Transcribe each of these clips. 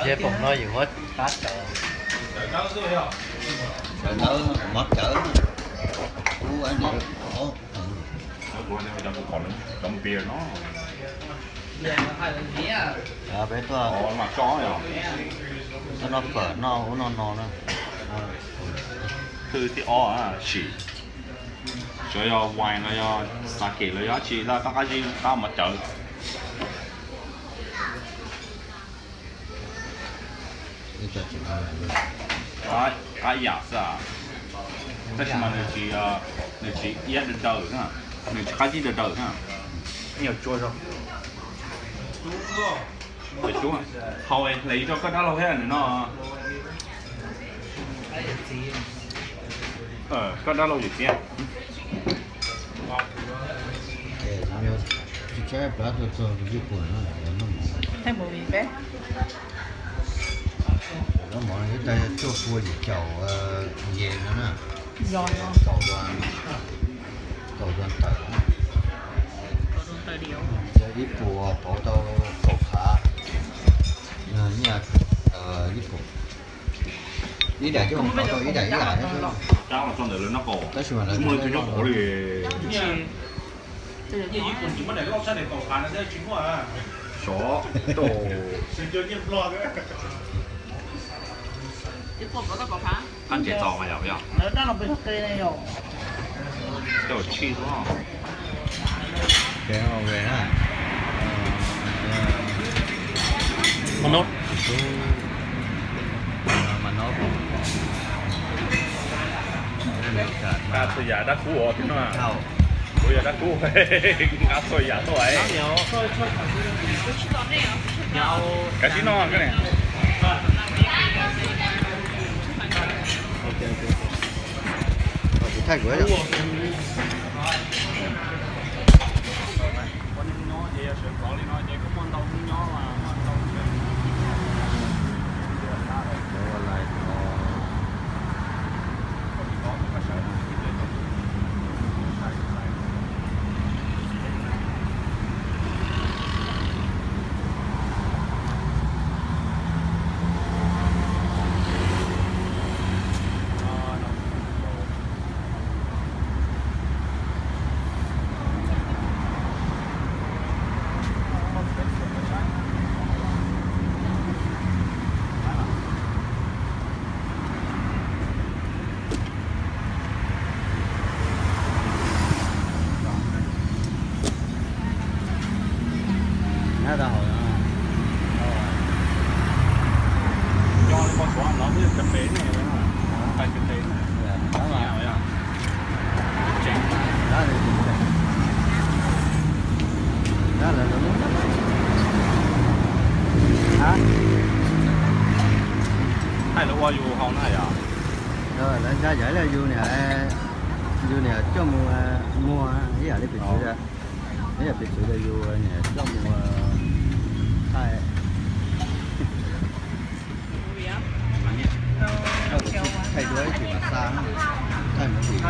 Yog pom no yus muab pab cawv. Cawv ntawd mov cawv, ub, peb tuaj, tuaj noj fawm noj ub noj no na. Thwj thib ob sim, xyov yog wine los yog sake los yog dab tsi, tab qab zib qab mov cawv. Qab yam xwb, tab sis mas nws tsis, nws tsis iab daw daw, nws tsis qab zib daw daw. Hau hle rau koj dab laug thiab nws no. Koj dab laug yawm txiv. Zaub mov ib tag cuaj pua yim caum yes no na. Kaum, kaum duas tawm, ib puas pauv tau kaum phav, ib puas, ib daim coj pauv tau ib daim ib daim. Tab sis mas lawv Qab ntses txaus mas yog, yog. Coj tshij xwb. Mas no, mas no, nqa txhua yam dab kub os thiab no. Kuv yog dab kub, nqa txhua yam tuaj. Kav tsij noj. Kuv thaij kuv. Nyab tau hauv no. Cov suav no twb cov pem ne, cov pem ne. Thaij lawv ua yus haus na yom. Lawv ntshai yog ib yam li yus niam, yus niam coj mus muag ib yam li piv txwv, ib yam piv txwv yus niam coj mus thaij. Thaij duab ib tsis mas xa, thaij mus tsis.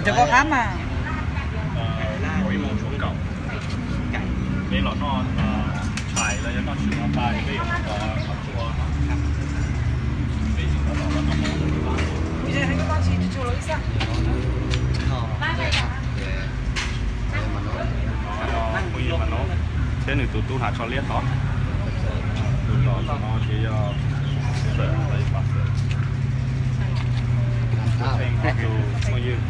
Cov koj qab mas. Peb los noj tshais los yog noj tshais no tas peb yuav mus tom qhov tsua no. Peb tsis tau los noj mov. Phooj ywg mas no thiab nws tus tub hnav tsho liab tod. Tus tom no ces yog Xawm los yog Paj Xawm. Tus phooj ywg,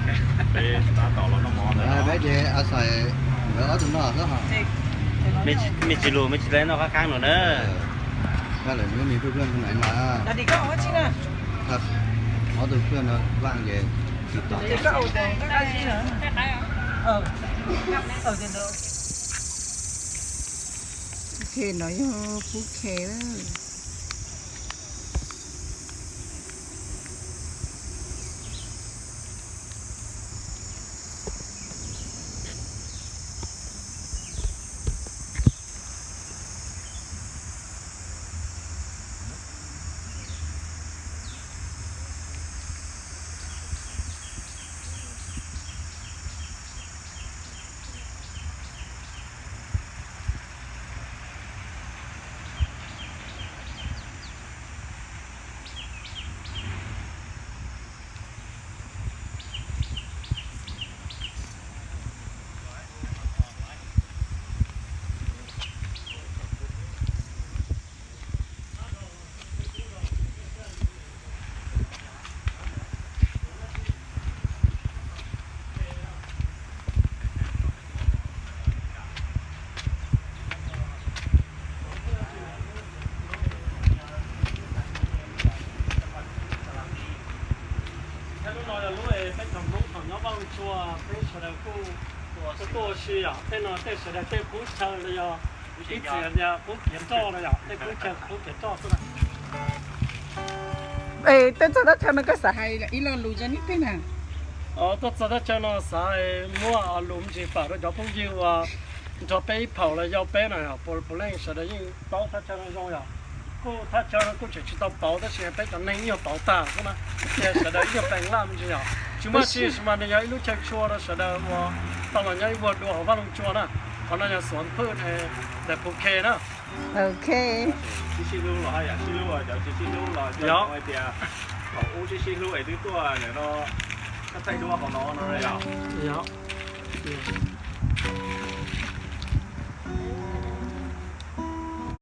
peb tab tom los noj mov ntawm no. Peb ces a xais nkawd ob tug noj xwb. Me tsis lus, me tsis tau noj qab qab no na. Koj lawm nws me pliag pliag tus nai mas. Ob tug pliag no vaj ces tsis tom. Khe no yog pub khe lawm. Lub no yog lub peb tsoom Hmoob thaum nyob Vaj Looj Tsua, peb sawv daws kuj tuaj ua si yom. Tej no tej sawv daws tej qub chaw los yog ib txhia tias qub kiav roj no yom, tej qub chaw qub kiav roj xwb na. Es tuaj txog thaj chaw no koj xav hais ib lo lus rau nej peb na? Tuaj txog thaj chaw no xav muab lus me ntsis fam rau cov phooj ywg uas nrog peb ib phaum los yog peb no yom, puav leej sawv daws yeej paub thaj chaw no zoo yom. Kuj thaj chaw no kuj tseem tsis tau pauv tab sis peb cov neeg ib nyuag pauv tag xwb na, ces sawv daws ib nyuag peev laj me ntsis yom. Tsis muaj tsi, tab sis mas nws yog ib lub chaw tshua rau sawv daws uas tau los nyob ib vuag dua hauv Vaj Looj Tsua na. Qhov no yog Xuav Phwj ntawm Phu Khe na. Ok. Sib sib hlub los haj yam sib hlub, cov tsis sib hlub los yog hais tias thaum ub sib sib hlub es twb tuaj ntawm no thaij duab hauv no no yom.